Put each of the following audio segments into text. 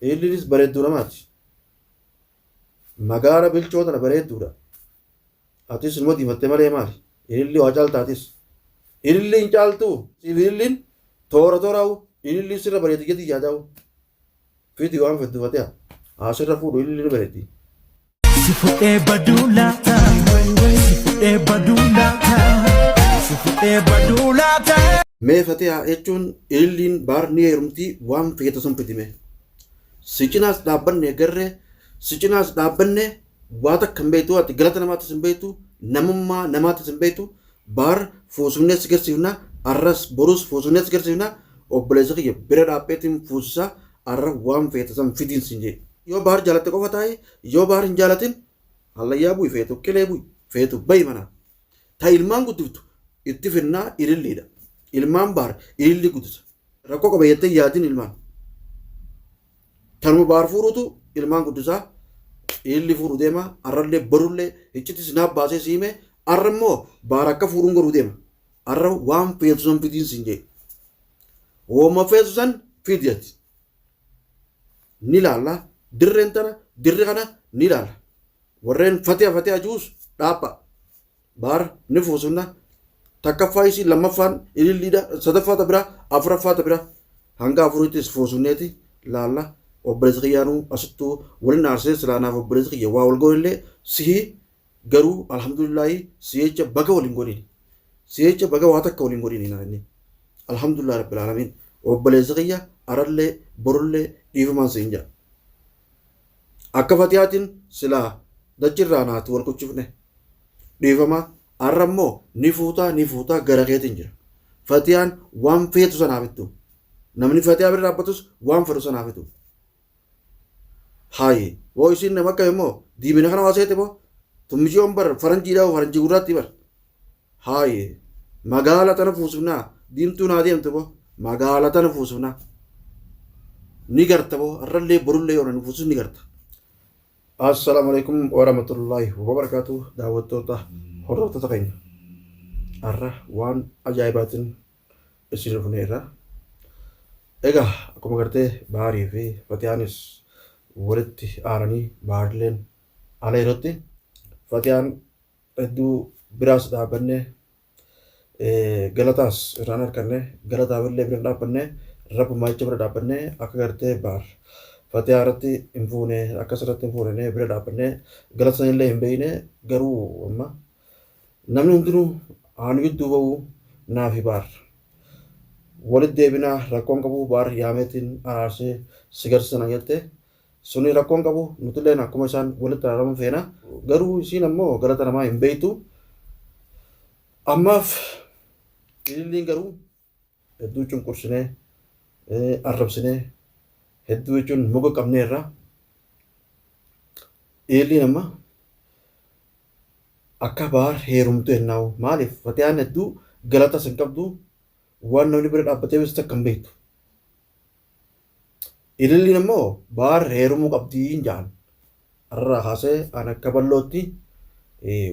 Ililliinis bareedduu namaati. Magaala bilchoo tana bareedduudha. Atis ilmoo diimatte malee maali? Ililli waa caalta atis. Ililli hin caaltuu? Siif ililliin toora tooraa'u ililliin sirra bareeddi jetti yaadaa'u. Fidi waan feddu fatiha. Haa sirra fuudhu ililli ni bareeddi. Si fudhee baduu laata? Si fudhee baduu laata? Si fudhee baduu laata? Mee fatiha jechuun ililliin baar ni heerumti waan feetu san fidi mee. Si cinaas dhaabbanne garree si cinaas dhaabbanne waa takka hin beektu ati galata namaatis hin beektu namummaa namaatis hin beektu baar fuusifnee si garsiifna arras borus fuusifnee si garsiifna obboleessa kiyya bira dhaabbeetiin fuusisa arra waan feete san fidiin sin jee. Yoo baar jaalatte qofa taa'i yoo baar hin jaalatin hallayyaa bu'i feetu qilee bu'i feetu ba'i manaa. Ta ilmaan guddiftu itti finnaa ililliidha. Ilmaan baar ilillii guddisa. Rakkoo qaba jettee yaadin ilmaan. Tanuma baar fuudhutu ilmaan guddisaa. Ililli fuudhu deema. Arrallee borullee iccitis naaf baasee si hime. Arra immoo baar akka fuudhuun godhuu deema. Arra waan feetu san fidiin siin jee. Wooma feetu san fidi ati. Ni laalla. Dirreen tana dirri kana ni laalla. Warreen fatiha fatiha juus dhaabba. Baar ni fuusifna. Takkaffaa isii lammaffaan ililliidha. Sadaffaa ta biraa afuraffaa ta biraa. Hanga afurittis fuusifneeti laalla. Obboleessi kiyyaanuu asittuu waliin aarsee silaa naaf obboleessi kiyya waa wal goonillee sihi garuu alhamdulillaahi si'echa baga waliin godhini. Si'echa baga waa takka waliin godhini naa inni. Alhamdulillah rabbil aalamiin. Obboleessi kiyya arallee borullee dhiifamaan siin jedha. Akka fatiyaatiin silaa dachirraa naati wal kuchifne. Dhiifama arra immoo ni fuutaa ni fuutaa gara keetiin jira. Fatiyaan waan feetu sanaaf ittu. Namni fatiyaa bira dhaabbatus waan fedhu sanaaf ittu. Hayi woo isiin nama akka immoo diimina kana waa seete boo tummiciyoon bar faranjiidha faranjii gurraatti bar. Hayi magaala tana fuusifnaa diimtuu naa deemtu boo magaala tana fuusifnaa. Ni garta boo arrallee borullee yoo nu fuusis ni garta. Assalaamu alaikum warahmatullaahi wabarakaatu daawwattoota hordoftoota keenya har'a waan ajaa'ibaatiin isin dhufneerra. Egaa akkuma gartee Baharii fi Fatiyaanis walitti aaranii Baharilleen ala yerootti Fatiyaan hedduu biraas dhaabbannee galataas irraan arkanne galataaf illee bira dhaabbanne rabbumaa jecha bira dhaabbanne akka gartee Bahar Fatiyaa irratti hin fuune akkas irratti hin fuune bira dhaabbanne galata sanillee hin beekne garuu amma namni hundinuu haa nu jidduu ba'uu naafi Bahar walitti deebinaa rakkoon qabu Bahar yaameetiin araarsee si garsiisa na jette suni rakkoon qabu nutilleen akkuma isaan walitti araaramu feena garuu isiin ammoo galata namaa hin beektu ammaaf ililliin garuu hedduu cunqursinee arrabsinee hedduu jechuun muka qabneerra ililliin amma akka Bahar heerumtu ennaa'u maaliif fatiyaan hedduu galatas hin qabdu waan namni bira dhaabbateefis takka hin beektu. Ililliin ammoo Bahar heerumuu qabdii hin ja'an. Arraa kaasee an akka ballootti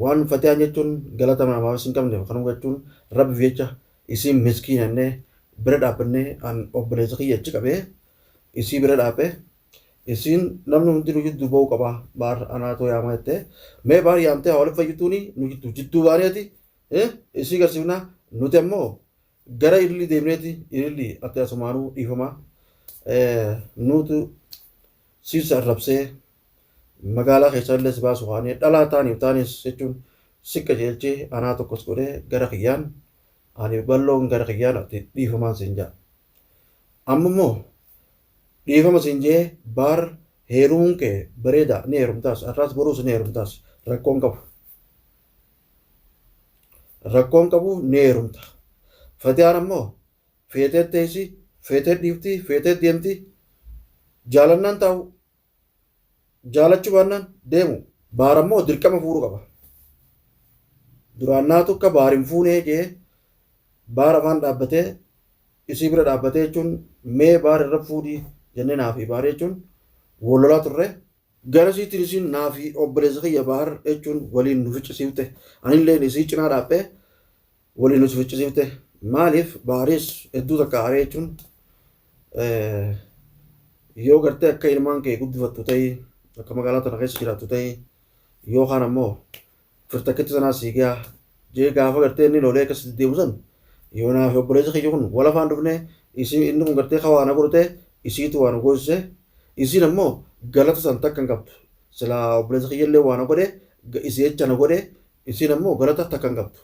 waan fatiyaan jechuun galata namaafis hin qabne kanuma jechuun rabbiif jecha isiin miskiina jennee bira dhaabbannee an obboleessa kiyya achi qabee isii bira dhaabbee Isiin namni hundi nu jidduu ba'uu qaba baar anaatoo yaamaa jettee mee baar yaamtee haa waliin fayyituuni nu jidduu jidduu baaneeti isii garsiifna nuti ammoo gara ilillii deemneeti ilillii ati asumaanuu dhiifamaa nuutu siis arrabsee magaalaa keessaa illee si baasu kaanee dhalaa taaniif taanis jechuun si qajeelchee anaa tokkos godhee gara kiyyaan ani balloon gara kiyyaan ati dhiifamaan siin ja'a. Amma immoo Dhiifama siin je'ee baar heerumuun kee bareeda ni heerumtaas har'aas boruus ni heerumtaas rakkoon qabu. Rakkoon qabu ni heerumta. Fatiyaan ammoo feetee teessi feetee dhiifti feetee deemti jaalannaan taa'u Jaalachuu baannaan deemu. Baar ammoo dirqama fuudhuu qaba. Duraan naatu akka baar hin fuunee jee baar afaan dhaabbatee isii bira dhaabbatee jechuun mee baar irra fuudhii jennee naafi baar jechuun wal lolaa turre. Gara isiitiin isiin naafi obboleessa kiyya baar jechuun waliin nu ficcisiifte. Anilleen isii cinaa dhaabbee waliin nu ficcisiifte. Maaliif baaris hedduu takka aaree jechuun Yoo gartee akka ilmaan kee guddifattu ta'e, akka magaalaa tana keessa jiraattu ta'e, yookaan ammoo firtakkitti sanaa sii gaha jee gaafa gartee inni lolee akkas deemu san, yoo naaf obboleessi kiyya kun wal afaan dhufne, isii inni kun gartee ka waa na godhu ta'e, isiitu waa nu goosise. Isiin ammoo galata san takka hin qabdu. Silaa obboleessi kiyya illee waa na godhe, isii jecha na godhe, isiin ammoo galata takka hin qabdu.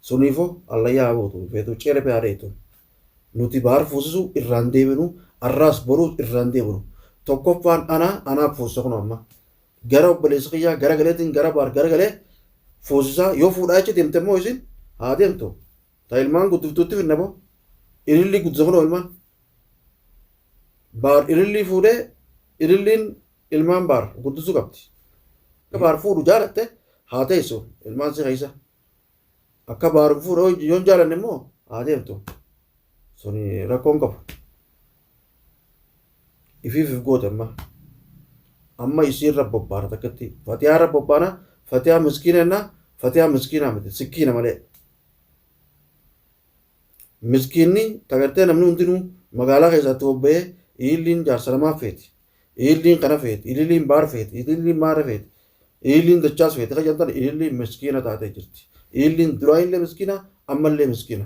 Suniifuu allayyaa haa buutu, feetu ceerepee haa dheeytu. Nuti Bahar fuusisu irraa hin deebinu, arraas boruus irraa hin deebinu. Tokkoffaan ana, anaaf fuusisa kunoo amma. Gara obboleessa kiyyaa gara galeetiin gara Bahar gara galee fuusisaa. Yoo fuudhaa jecha deemte immoo isin haa deemtu. Ta ilmaan guddiftuutti finna boo. Ilillii guddisa kunoo ilmaan. Bahar ilillii fuudhee, ililliin ilmaan Bahar guddisuu qabdi. Akka Bahar fuudhu jaalatte haa teessu ilmaan si keessa. Akka Bahar fuudhu yoo hin jaalanne immoo haa deemtu. Suni rakkoon qabu. Ifiif if goote amma. Amma isiirra bobbaana takkatti. Fatiyaa irra bobbaana. Fatiyaa miskiina jennaa. Fatiyaa miskiinaa miti. Sikkiina malee. Miskiinni tagartee namni hundinuu magaalaa keessatti bobba'ee ililliin jaarsa namaa feeti. Ililliin kana feeti. Ililliin baar feeti. Ililliin maara feeti. Ililliin dachaas feeti. Kan jettan ililliin miskiina taatee jirti. Ililliin duraanillee miskiina, ammallee miskiina.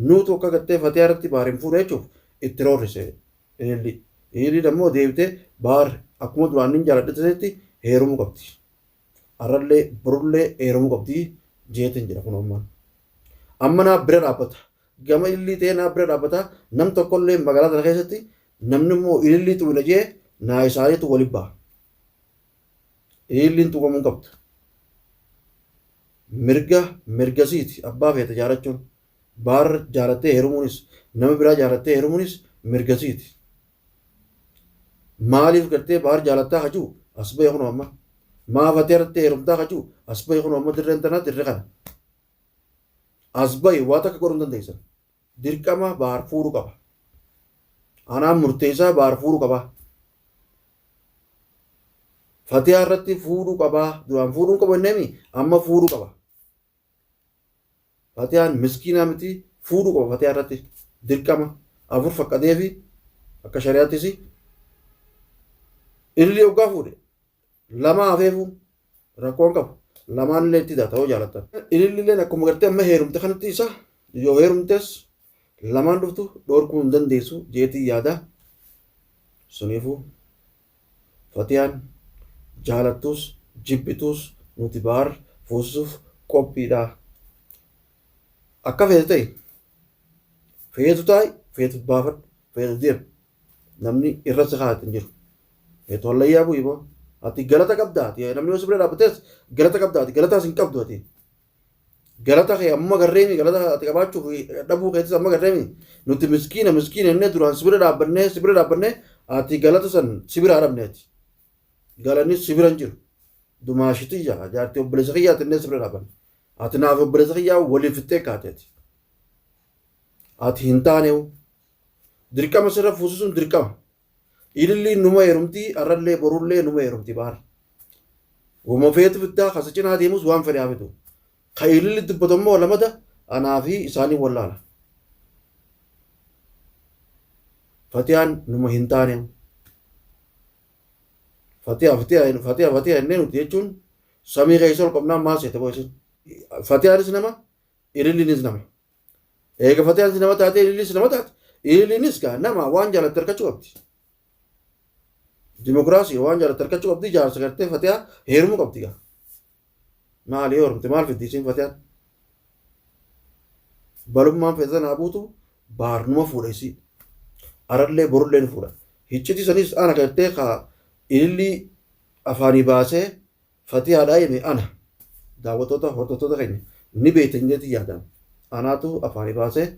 Nuutu akka gartee Fatiyaa irratti baar hin fuune jechuuf itti roorrise ilillii. Ililliin ammoo deebitee baar akkuma duraan nin jaaladhe ta'etti heerumuu qabdi. Arrallee borullee heerumuu qabdi jeetiin jira kun ammaan. Amma naa bira dhaabbata. Gama ilillii ta'ee naa bira dhaabbata. Nam tokkollee magaalaa tana keessatti namni immoo ilillii tuqna jee naa isaaniitu waliin baha. Ililliin tuqamuu hin qabdu. Mirga mirgasiiti abbaa feete jaalachuun. Baar jaalattee heerumuunis, nama biraa jaalattee heerumuunis mirgasiiti. Maaliif gartee baar jaalattaa ka jiru as bahe kunoo amma. Maaf ati irratti heerumtaa ka jiru as bahe kunoo amma, dirreen tanaa dirre kana. As bahe, waa takka godhuu hin dandeessan. Dirqama baar fuudhuu qaba. Anaan murteessaa, baar fuudhuu qaba. Fatiyaa irratti fuudhuu qabaa. Duraan fuudhuu hin qabu jenneemi, amma fuudhuu qaba. Fatiyaan miskiinaa miti, fuudhuu qaba Fatiyaa irratti. Dirqama afur faqqadeefi akka shari'aattis. Ililii hoggaa fuudhe lama hafeefu rakkoon qabu. Lamaan illee itti ta'uu jaalattan. Ililliileen akkuma gartee amma heerumte kanatti isa yoo heerumtes lamaan dhuftu dhorkuu hin dandeessu jeetii yaada. Suniifuu Fatiyaan jaalattus jibbituus nuti Bahar fuusisuuf qophiidha. Akka feete ta'i. Feetu taa'i, feetu baafadhu, feetu deem. Namni irra si kaa'ate hin jiru. Feetu hallayyaa bu'i boo. Ati galata qabda. Ati namni yoo si bira dhaabbates galata qabda. Ati galataas hin qabdu ati. Galata kee amma garreemi, galata ati qabaachuuf dhabuu keetis amma garreemi. Nuti miskiina miskiina innee duraan si bira dhaabbannee, si bira dhaabbannee, ati galata san si biraa dhabne ati. Galanni si bira hin jiru. Dumaashitiyya jaartii obboleessa kiyyaati innee si bira dhaabbanne. Ati naaf obboleessa kiyyaa waliif fixxee kaate ati. Ati hin taaneewu. Dirqama sirra fuusisuun dirqama. Ililliin numa heerumti, arrallee borullee numa heerumti baar. Wama feetu fiddaa, kasa cinaa deemus waan fedhe haa fidu. Ka ililli dubbatu ammoo lamada anaa fi isaanii wallaala. Fatiyaan numa hin taaneewu. Fatiyaa, fatiyaa, fatiyaa, fatiyaa innee nuti jechuun samii keessa ol qabnaa maal seete boo isin. Fatiyaanis nama, ililliinis nama. Eega Fatiyaanis nama taate, ililliinis nama taate, ililliinis gaa nama waan jaalatte harkachuu qabdi. Dimokiraasii waan jaalatte harkachuu qabdi, jaarsa gartee Fatiyaa heerumuu qabdi gaa. Maali yoo heerumte maal fiddi isiin Fatiyaan? Balummaan feete sana haa buutu, baarnuma fuudha isii. Arallee borullee ni fuudha. Hiccitii sanis ana gartee ka ilillii afaanii baasee Fatiyaadhaa hime ana. Daawwattoota, hordoftoota keenya ni beektan jeetiin yaadaan. Anaatu afaanii baasee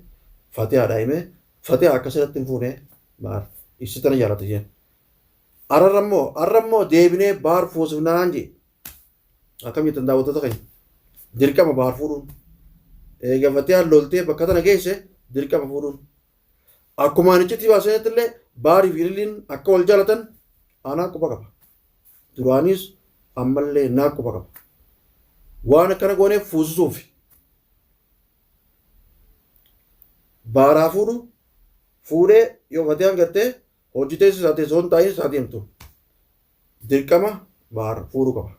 Fatiyaadhaa hime. Fatiyaa akka sirratti hin fuune, baar issi tana jaalata jeen. Arra immoo deebinee baar fuusifnaan jee. Akkam jettan daawwattoota keenya? Dirqama baar fuudhuun. Eega Fatiyaan loltee bakka tana geesse dirqama fuudhuun. Akkuma ani iccitii baasanitti illee baarii fi ililliin akka wal jaalatan anaa quba qaba. Duraanis ammallee naa quba qaba. Waan akkana gooneef fuusisuufi. Baaraa fuudhu fuudhee yoo Fatiyaan gartee Hojii teessi isaa teessoo hin taa'in isaa deemtu. Dirqama baar fuudhuu qaba.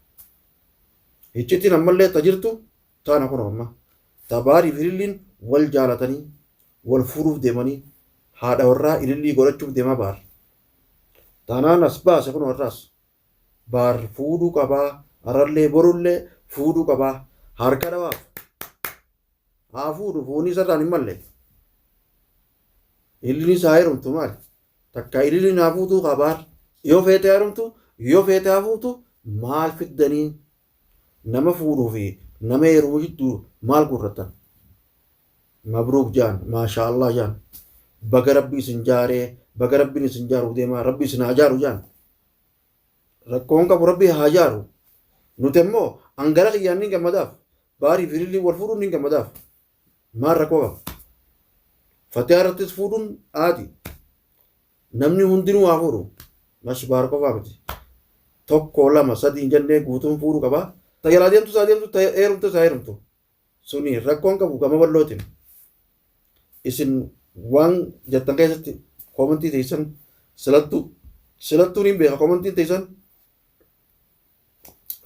Iccitiin ammallee ta jirtu taana kun amma. Ta baarii fi ililliin wal jaalatanii wal fuudhuuf deemanii haadha warraa ilillii godhachuuf deemaa baar. Taanaan as baase kun warraas. Baar fuudhuu qabaa arrallee borullee fuudhuu qabaa harka dhawaaf. Haa fuudhu fuunii isarraan hin malle. Ililliin isaa heerumtu maali? Takka ililliin haa fuutuu kaa baar. Yoo feete heerumtu yoo feete haa fuutu maal fiddanii nama fuudhuu fi nama heerumu jidduu maal guurrattan? Mabruuk jaan maashaa Allah jaan baga rabbi isin jaaree baga rabbiin isin jaaruuf deemaa rabbi isin haa jaaru jaan. Rakkoon qabu rabbi haa jaaru. Nuti immoo angara kiyyaan ni gammadaaf. Baarii fi ililliin wal fuudhuun ni gammadaaf. Maal rakkoo qaba? Fatihaa irrattis fuudhuun aadi. Namni hundinuu haa fuudhu. Mash baar qofaa miti. Tokko lama sadii hin jennee guutuun fuudhuu qaba. Ta jalaa deemtus haa deemtu, ta heerumtus haa heerumtu. Suni rakkoon qabu gama bal'ootiin. Isin waan jettan keessatti koomantii teessan silattuu silattuu niin beeka koomantiin teessan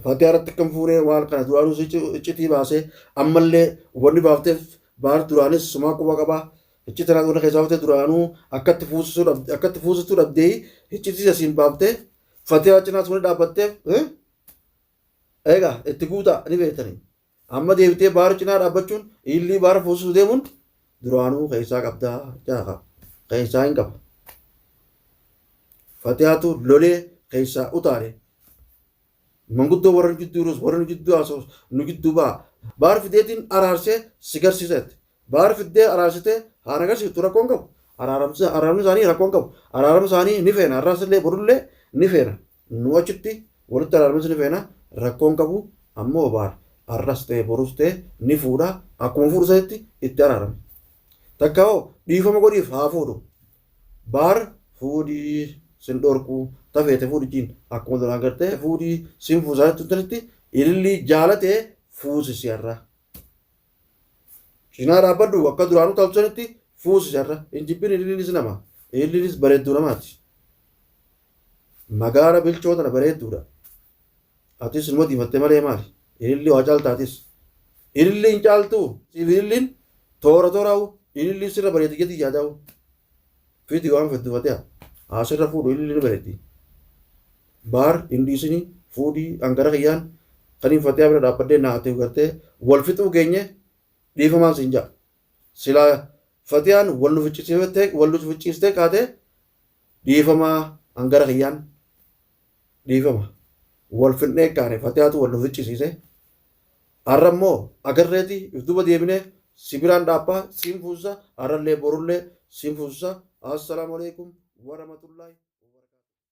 Fatihaa irratti akkam fuunee waan kana duraanuu iccitii baasee ammallee wanni baafteef baar duraanis sumaa quba qabaa iccitii kana wanni keessaa baaftee duraanuu akkatti fuusisuu dhabde akkatti fuusistuu dhabdee iccitii asiin baaftee Fatihaa cinaas wanni dhaabbatteef egaa itti guutaa ni beektanii. Amma deebitee baara cinaa dhaabbachuun iillii baara fuusisuu deemuun duraanuu keessaa qabdaa jaa keessaa hin qaba. Fatihaatu lolee keessaa utaale. Manguddoo warra nu jidduu jirus warra nu jidduu haasa'us nu jidduu ba'a. Baara fideetiin araarsee si garsiisa jette. Baara fiddee araarsitee haan agarsiiftu rakkoon qabu. Araaramni isaanii rakkoon qabu. Araarama isaanii ni feena. Har'as illee borullee ni feena. Nu achitti walitti araaramis ni feena. Rakkoon qabu ammoo baar har'as ta'e borus ta'e ni fuudha. Akkuma fuudhu sanitti itti araarame. Takka hoo dhiifama godhiif haa fuudhu. Baar fuudhii sin dhorku tafeete fuudhi jiin akkuma duraan gartee fuudhii sin fuusaa jettu sanitti ilillii jaalatee fuusisi har'a. Cinaa dhaabbadhu akka duraanuu taatu sanitti fuusisi har'a. Hin jibbin ililliinis nama. Ililliinis bareedduu namaati. Magaala bilchoo tana bareedduudha. Atis ilmoo diimattee malee maali? Ilillii waa caaltaatis. Ilillii hin caaltuu? Siif ililliin toora tooraa'u ililliin sirra bareeddi jetti yaadaa'u. Fidi waan feddu fatea. Haa sirra fuudhu ilillii ni bareeddi. Baar hin dhiisini fuudhii angara kiyyaan kaniin fatiyaa bira dhaabbadhee naa ati gartee wal fixuu geenye dhiifamaan siin ja'a. Silaa fatiyaan wal nu ficcisiiftee wal nu ficciistee kaatee dhiifamaa angara kiyyaan dhiifama wal fixnee kaane fatiyaatu wal nu ficcisiise. Har'a immoo agarreeti if duuba deebinee si biraan dhaabbaa siin fuusisa har'allee borullee siin fuusisa. Assalaamu alaikum warahmatullahi.